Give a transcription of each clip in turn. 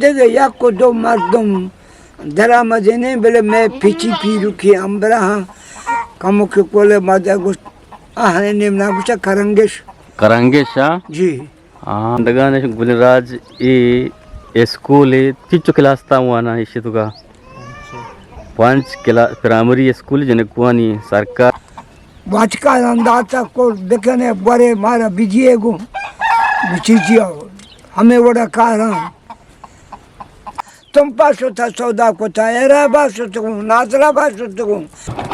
دگہ یک و دو مردم درآمدینیں، بلے مئے پچی پیرکی ہمبراہاں کموکے کولے مردے گوشت، آہانی نیم نا گوشت کرنگش۔ کرنگش، ہاں؟ جی۔ ہاں، دگانے گل راج، اے اسکول اے، چچو کلاس تا وانا ایشی تو کا؟ پنچ کلاس، پرائمری اسکول جنکوانی سرکار۔ واجکار اندازہ کو بکنے، بورے مارا بجیے گو، بچی جیو، ہمیں وڑا کاراں۔ تمپا شتا، سودا کتا، عرابا شتگوں، ناصرابا شتگوں۔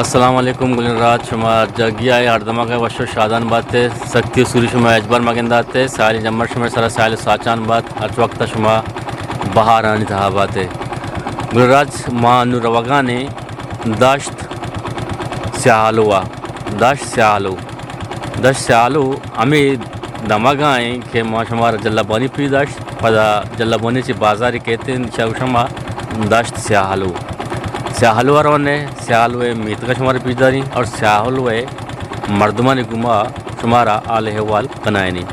السلام علیکم گلیں راج، شما جاگی آئے ہر دماغ وش و شادان باتے، سختی و سوری شما اجبر مگنداتے، سیالی جمر شما سرا سیال و ساچان بات، ہر وقت شما بہارانی تہا باتے۔ گلیں راج، ما نو روگانے داشت سیاہلو آ، داشت سیاہلو۔ دشت سیاہلو ہمے دمگا ایں کہ ما شمارا جلبانی پیش داشت، پدا جلبانی چہ بازارے کیت انت، شا گوشاں ما دشت سیاہلو۔ سیاہلو ء روانے، سیاہلو ء میتگا شمارا پیش داریں اور سیاہلو ء مردمانی گوما شمارا حال احوال کنائینیں۔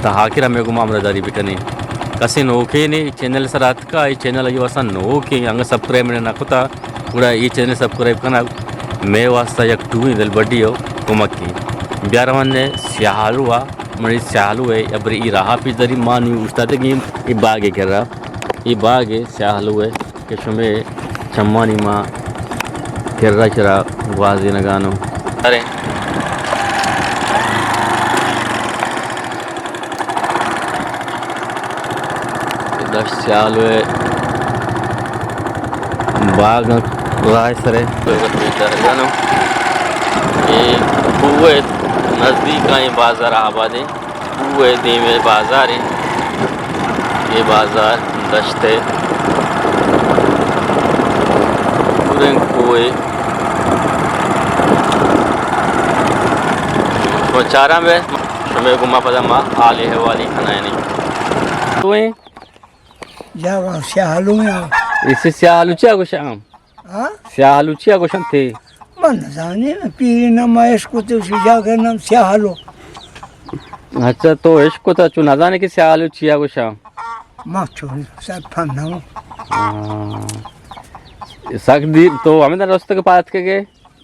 تا آخر ہمے گوما ہمراہداری بکنیں۔ کسے نوکے نے چینل سر اتکا، اے چینل ای واسطہ نوکے، انگا سبسکرائب نے نہ کتا، گڑا اے چینل سبسکرائب کنگ مئے واسطہ یک ٹوہیں دلبڈی و کمکے۔ بیا روان نے سیاہلو آ، منی سیاہلو ء ابری ای راہ پیش داری، ما نی اوشتاتگیں ای باغ ء کرا۔ ای باغ ء سیاہلو ء کہ شمے چمانی ما کرا چرا گوازینگانو۔ ارے۔ دشت سیاہلو ء باغ راہ سرے۔ اے کوہ ء نزدیک آئیں بازار آبادیں۔ کوہ ء دیم ء بازاریں۔ اے بازار دشت ء پوریں کوہ ء۔ شما چاراں بہ شمے گوما پدا ما حال احوالی کنائینیں۔ تو ایں؟ جاگہ سیاہلو ایں۔ اسے سیاہلو چیا گوشاں؟ ہاں؟ سیاہلو چیا گوشنت؟ من نزانیں، پیری نام عشق کتے، اسی جاگہ نام سیاہلو۔ اچھا، تو عشق کتا، چو نزانے کہ سیاہلو چیا گوشاں؟ ما چون سر پھناؤں۔ ہاں۔ سک دیر تو ہمیں در رستگ پاتکگے؟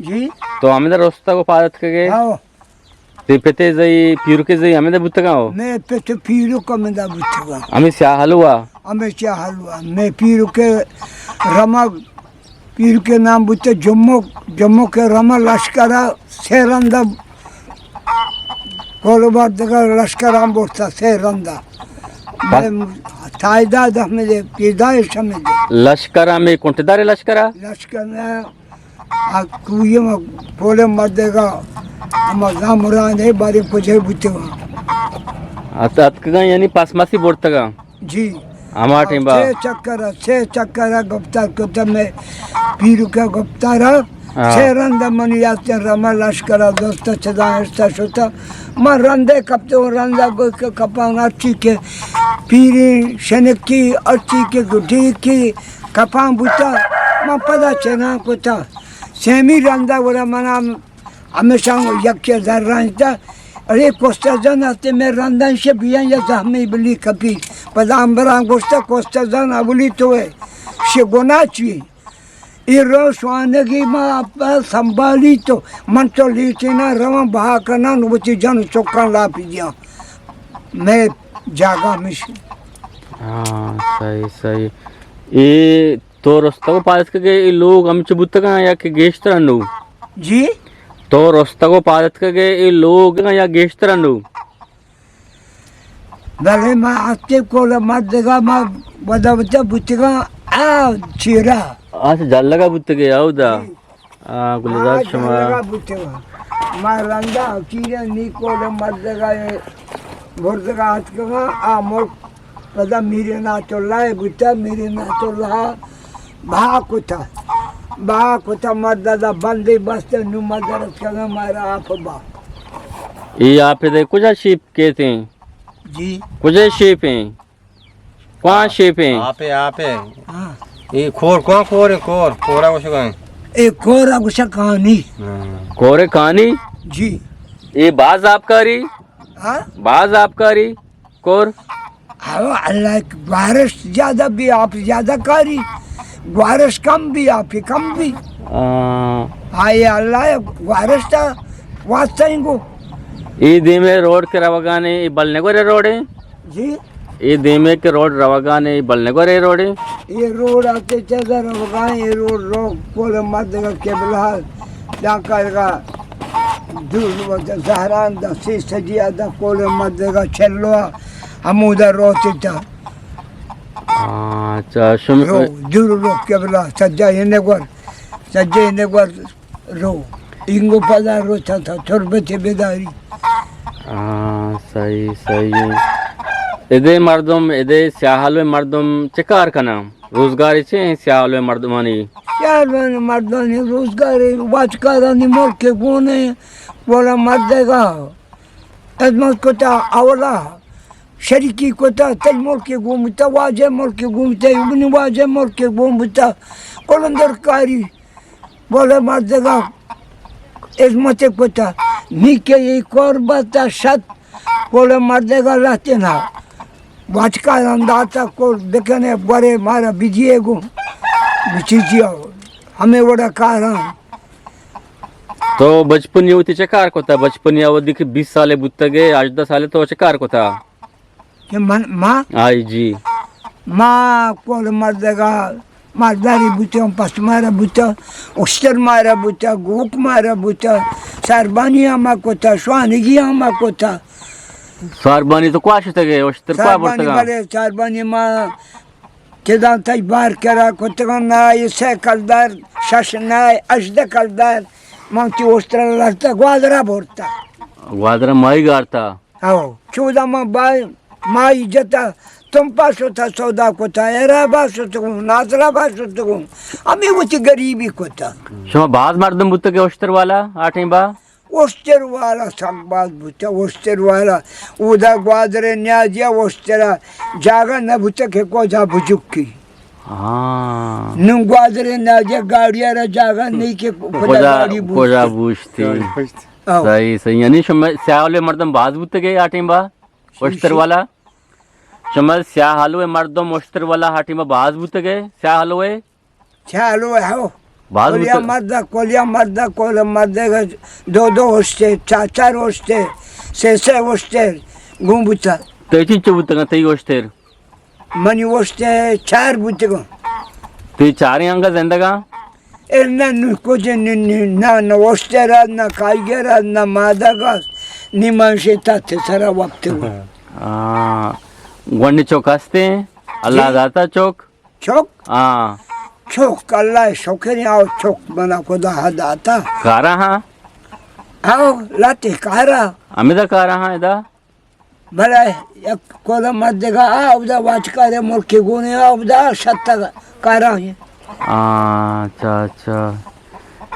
جی؟ تو ہمیں در رستگ پاتکگے؟ ہاں۔ تئی پتے زئی، پیرکے زئی ہمدا بوتگاں ہو؟ مئے پت و پیرک ہمدا بوتگاں۔ ہمے سیاہلو آ؟ ہمے سیاہلو آ۔ مئے پیرکے رمگ، پیرکے نام بوتہ جمک، جمکے رمگ لشکرا سہ رندا کولبار دگہ لشکراں برتہ سہ رندا۔ مئے تائیداد ہمدے، پیدائش ہمدے۔ لشکر ہمے کنٹدار لشکرا؟ لشکر نہ، آ کوئی ما پولے مردگا، ہما زامران ہے، بارے کجے بوتگا۔ ات-، اتکگا یعنی پاسماسی برتگا؟ جی۔ ہما ٹیم با؟ سے چکر، سے چکر گپتار کتا مئے پیرکا گپتارا، ہاں۔ سے رند منی یاتیں رما لشکرا دوست چدا اشتا شتا۔ ما رندے کپتے و رندا گوشت کہ کپان ہرچی کہ پیری شنکی، ہرچی کہ گڈی کی، کپان بوتا، من پدا چنان کتا۔ سیمی رندا گڑا منا ہمیشاں یکی زر رنجتا، اڑے کوستہ زن ہستے مئے رندان شہ بیان یا زہمی بلی کپی۔ پدا امبران گوشتا کوستہ زن اولی توئے، شہ گناہ چی؟ ای رو شوانگی ما اپا سنبھالی تو، من تو لیٹینا روان بہا کنان وتی جن چکان لاپی دیاں۔ مئے جاگہ مشی۔ ہاں، صحیح، صحیح۔ اے تو رستگ و پاد اتکگے اے لوگ ہمچو بوتگاں یا کہ گیشتر انو؟ جی؟ تو رستگ و پاد اتکگے اے لوگ یا گیشتر انو؟ بلے ما ہستے کول مردگا ما ودا ودا بوتگاں آ چیرا۔ آس جلگا بوتگے اودا؟ جی۔ آ، گلزار آ شما۔ جلگا بوتگاں۔ ما رندا چیرا نی کول مردگا اے بردگا اتکگاں آ ملک پدا میر نعمت اللہ بوتا، میر نعمت اللہ بہا کتا، بہا کتا مرد دا بندے بست نو مدرس کنا مارا آپ با۔ اے آپ دے کجا شیپ کہتے ہیں؟ جی۔ کجا شیپ ہیں؟ کون شیپ ہیں؟ آپ ہے، آپ ہے۔ ہاں۔ اے کور، کون کور ہے؟ کور، کورا گوشگا۔ اے کورا گوشا کانی۔ ہاں۔ کور کانی؟ جی۔ اے باز آبکاری؟ ہاں؟ باز آبکاری؟ کور؟ ہو، اللہ، بارش زیادہ بی، آپ زیادہ کاری، بارش کم بی، آپ کم بی۔ آ۔ آئے اللہ، بارش تا واسطہ ہی گو۔ اے دیمے روڈ کہ روگانے، اے بلنگورے روڈے؟ جی۔ اے دیمے کہ روڈ روگانے، اے بلنگورے روڈے؟ اے روڈ آتے چہ در روگانے، اے روڈ رو کول مدگا قبلہ، داں کارگا دور زہران دا سی سجی دا کول مدگا چلوا، ہمودا روتے تا۔ اچھا، شم- رو، دور رو قبلہ، سجا ہندگور، سجا ہندگور رو۔ اینگو پدا رو تا، تا تربت بداری۔ آ، صحیح، صحیح۔ ادے مردم، ادے سیاہلوے مردم چہ کار کناں؟ روزگارے چے ایں سیاہلوے مردمانی؟ سیاہلوے مردمانی روزگارے، واجکارانی ملک گونے، ولا مردگا خدمت کتا اولا۔ شریکی کتا، تئی ملک گون بوتا، واجہ ملک گون بوتا، ابن واجہ ملک گون بوتا، قلندر کاری، بولے مردگا خدمت کتا، نی کہ ای کور بتا شت، بولے مردگا لہتینا، واجکاران داتا کور بکنے، برے مارا بدیے گون، بچی جیا، ہمیں وڑا کاران۔ تو بچپنی وتی چہ کار کتا؟ بچپنی وھدی کہ بیست سالے بوتگے، ہژدہ سالے تو چہ کار کتا؟ کہ من، ما؟ آئی جی۔ ما کول مردگا مالداری بوتاں، پس مارا بوتا، اشتر مارا بوتا، گوک مارا بوتا، ساربانی ہما کتا، شوانگی ہما کتا۔ ساربانی تو کوا شتگے، اشتر کوا ساربانی برتگا؟ بلے، ساربانی ما چداں تئی بار کرا کتگاں، نائے سہ کلدار، شش نائے ہژدہ کلدار، من تی اوشترا لڑتا گوادرا برتا۔ گوادرا ماہی گارتا؟ ہو، چودا من با-، ماہی جتا، تمپا شتا سودا کتا، عرابا شتگوں، ناصرابا شتگوں، ہمیں وتی غریبی کتا۔ شما باز مردم بوتگے اوشتر والا آ ٹیم با؟ اوشتر والا سک باز بوتا، اوشتر والا۔ اودا گوادر نیازیا اوشترا جاگہ نہ بوتا کہ کجا بجکی۔ ہاں۔ نوں گوادر نیازیا گاڑی را جاگہ نہیں کہ کجا کجا، گاڑی بوشتی۔ کجا بوشتی۔ او۔ صحیح، صحیح۔ یعنی شما سیاہلوے مردم باز بوتگے آ ٹیم با؟ اوشتر والا؟ شما سیاہلوے مردم اوشتر والا آ ٹیم با باز بوتگے؟ سیاہلوے؟ چالو ہے ہو۔ باز کلیا بوتگ۔ مردا، کلیا مردا، کل مردا دو دو اوشتے، چار چار اوشتے، سے سے اوشتے گون بوتا۔ تئی چنچو بوتگاں تئی اوشتر؟ منی اوشتے چار بوتگاں۔ تئی چاریں انگا زندگاں؟ اے نہ، نہ کچھ، نہ، نہ، نہ، نہ اوشتر ات، نہ کائیگر ات، نہ مادگ ات، نی من شتا تے سرا وپتگوں۔ آ، گونڈیں چک ہستیں؟ اللہ جی۔ داتا چک؟ چک؟ ہاں۔ چک، اللہ شکر ہے، او چک منا خدا داتا۔ کارا ہاں؟ او، لاتے کارا۔ ہمیدا کارا ہاں ادا؟ بلے یک کول مردگا آ، اودا واجکارے ملک گونے آ، اودا شتا کارا ہیں۔ آ، اچھا، اچھا۔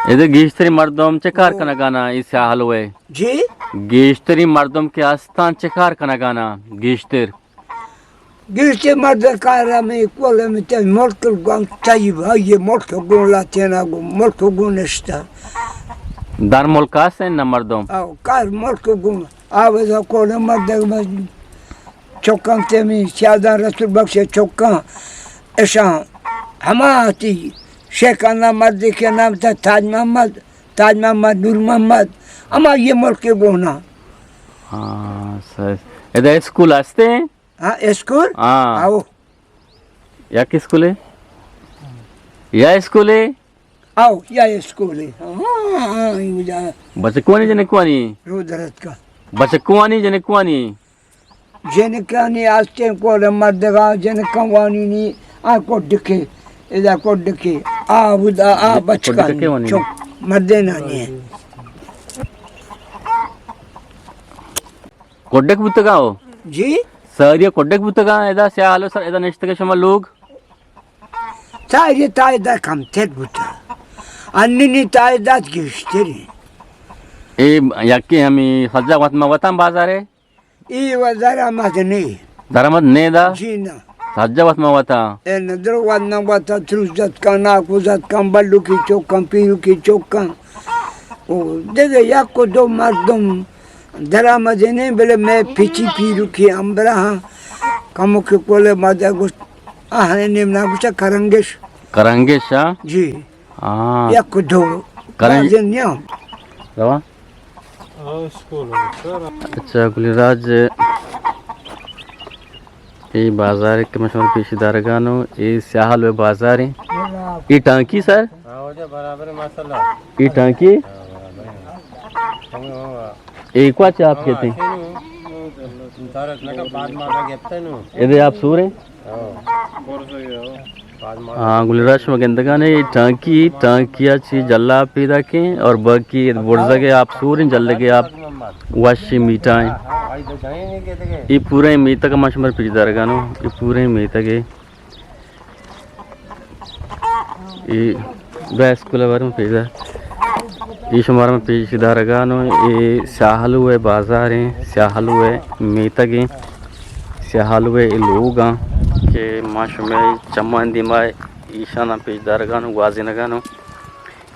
ادا گیشتری مردم چہ کار کنگانا ای سیاہلوے؟ جی؟ گیشتری مردم کہ ہستاں چہ کار کنگانا گیشتر؟ گیشتر مرد کار ہمیں کول ہمیں تے ملک گون تئی بھائی ملک گون لاتینا گون ملک گون نشتا۔ در ملک ہستیں نہ مردم؟ او کار ملک گون آوازا کول مرد چکاں تے میں سیادان رسول بخش چکاں اشاں ہما تی شیخانہ مرد کے نام تھا تاج محمد، تاج محمد، نور محمد، ہما یہ ملک گونا۔ ہاں، سر۔ ادا اسکول ہستیں؟ ہاں، اسکول؟ ہاں۔ آؤ۔ یک اسکولے؟ یا اسکولے؟ آؤ، یا اسکولے۔ ہاں، ہاں، ہاں، یہ جا۔ بچکوانی جنکوانی؟ رو درت کا۔ بچکوانی جنکوانی؟ جنکانی آستیں کول مردگا جنکوانی نی آ کوڈکے، ادا کوڈکے، آ بدا، آ بچکانی۔ کوڈکے وانی؟ چک، مردینانی ہے۔ کوڈک بوتگا ہو؟ جی؟ ساری کوڈک بوتگا، ادا سیاہلو سر، ادا نشتگے شما لوگ؟ ساری تعداد کمتر بوتا۔ اننی تعداد گیشتری۔ اے یکی ہمی سجا وت ما وطن بازارے؟ ای و درآمد نی۔ درآمد نی دا؟ جی نا۔ سجا وت ما وطن۔ اے ندر وطن وطن تروس زد کن، ناکو زد کن، بلوکی چوک کن، پیروکی چوک کن۔ او دگہ یک و دو مردم درآمد نیں، بلے مئے پچی پیروکی ہمبراہاں کمو کے کولے ما دے گوشت، آہنے نیم نا گوشت کرنگش۔ کرنگش، ہاں؟ جی۔ ہاں۔ یک دو۔ کرنگ-، بازیں نیاں۔ رواں؟ اچھا، گلیں راج، اے بازار کہ من شمارا پیش دارگانوں، اے سیاہل ءِ بازار ایں۔ اے ٹانکی سر؟ اے ٹانکی؟ اے کواچ آپ کہتے ہیں؟ ادے آپ سور ہیں؟ ہاں، گلیں راج شما گندگانے، اے ٹانکی، ٹانکی ءَ چی جلا پیداکیں اور باقی برزگ ءِ آپ سوریں، جلگ ءِ آپ وشیں میٹھا ایں۔ اے پوریں میتگ ما شمارا پیش دارگانوں، اے پوریں میتگ ایں۔ اے بیا اسکول ءِ بارے میں پیدا۔ اے شمارا من پیش دارگانوں، اے سیاہلو ءِ بازار ایں، سیاہلو ءِ میتگ ایں، سیاہلو ءِ اے لوگ آں کہ ما شمئے چمانی دیما ایشاناں پیش دارگانوں، گوازینگانوں۔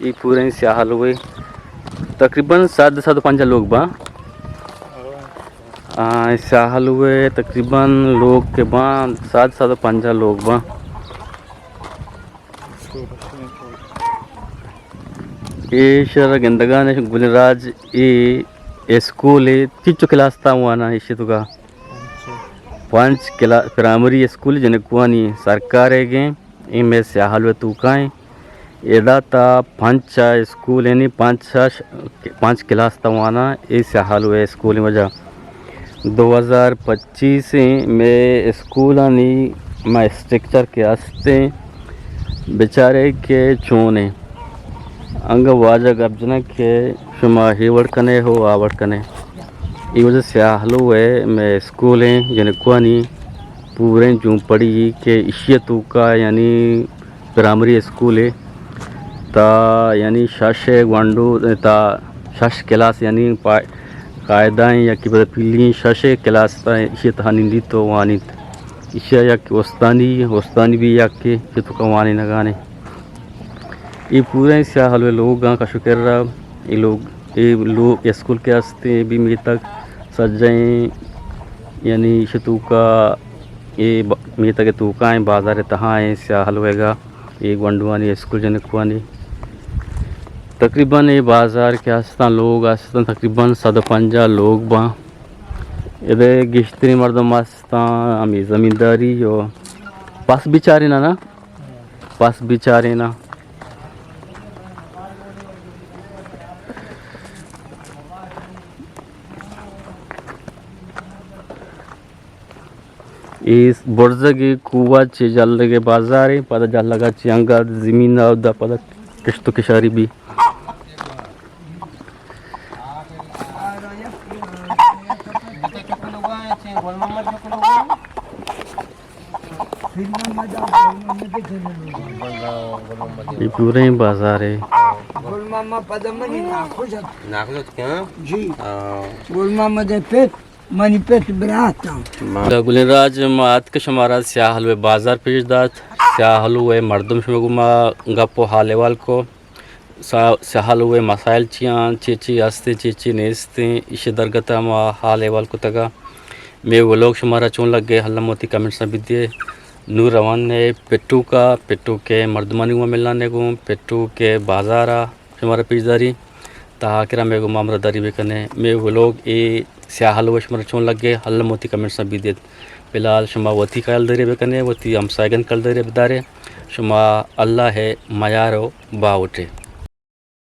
اے پوریں سیاہلو ءِ تقریباً صد، صد و پنجاہ لوگ باں۔ آ، سیاہلو ءِ تقریباً لوگ کہ باں، صد، صد و پنجاہ لوگ باں۔ اے شر گندگانے گلیں راج، اے اسکول ایں، چنچو کلاس تا واناں ایشی توکا؟ پنچ کلا-، پرائمری اسکول جنکوانی سرکار ءِ گیں، اے مئے سیاہلو ءِ توکا ایں۔ ادا تا پنچ اسکول یعنی پنچ، پنچ کلاس تا واناں، اے سیاہلو ءِ اسکول ایں۔ وجہ دو ہزار پچیس ایں، مئے اسکولانی ما اسٹرکچر کہ استیں، بچارے کہ چون ایں۔ انگہ واجہ گپ جنگ کہ شما اے وڑ کنے ہو، آ وڑ کنے۔ اے وجہ سیاہلو ءِ مئے اسکول ایں، جنکوانی پوریں جون پڑی کہ ایشی ءِ توکا یعنی پرائمری اسکول ایں تا یعنی شش گونڈو تا شش کلاس یعنی پا-، قاعدہ ایں یا کہ پدا پیلی ایں، شش کلاس تا ایشی ءِ تہا نندیت و وانیت۔ ایشی ءَ یک استانی، استانی بھی یک کہ توکا وانینگانے۔ اے پوریں سیاہلو ءِ لوگ آں کش و کر ءَ، اے لوگ، اے لوگ اسکول کہ استیں، اے بھی میتگ سجہیں، یعنی ایشی ءِ توکا، اے ب-، میتگ ءِ توکا ایں، بازار ءِ تہا ایں، سیاہلو ءِ گا، اے گونڈوانی اسکول جنکوانی۔ تقریباً اے بازار کہ استاں، لوگ استاں، تقریباً صد و پنجاہ لوگ باں۔ ادے گیشتریں مردم استاں، ہمے زمینداری و پس بچاریناں نا؟ پس بچاریناں۔ اے برزگ ءِ کوہ ءَ چہ جلگ ءِ بازار ایں، پدا جلگ ءَ چہ انگت زمین ءَ اودا پدا کشت و کشاری بی۔ اے پوریں بازار ایں۔ گل محمد پدا منی ناکوش ات۔ ناکوش ات کیا؟ جی۔ ہاں۔ گل محمد ءِ پت، منی پت برات آں۔ دا گلیں راج، ما اتک شمارا سیاہلو ءِ بازار پیش دات۔ سیاہلو ءِ مردم شمئے گوما گپ و حال احوال کو۔ سا-، سیاہلو ءِ مسائل چی آں، چی چی ہستیں، چی چی نیستیں، ایشی درگت ءَ ما حال احوال کتگ ءَ۔ مئے ولوگ شمارا چون لگے، الم وتی کمنٹس ءَ بدیے۔ نوں روان ایں پٹوک ءَ، پٹوک ءِ مردمانی گوما ملان ءَ گوں، پٹوک ءِ بازار ءَ شمارا پیش داری، تا آخر ءَ مئے گوما ہمراہ داری بکنے۔ مئے ولوگ اے سیاہلو ءِ شمارا چون لگے، الم وتی کمنٹس ءَ بدیت۔ فی الحال شما وتی خیال داری بکنے، وتی ہمسائگانی خیال داری بدارے۔ شما اللہ ءِ میار و باہوٹ ئے۔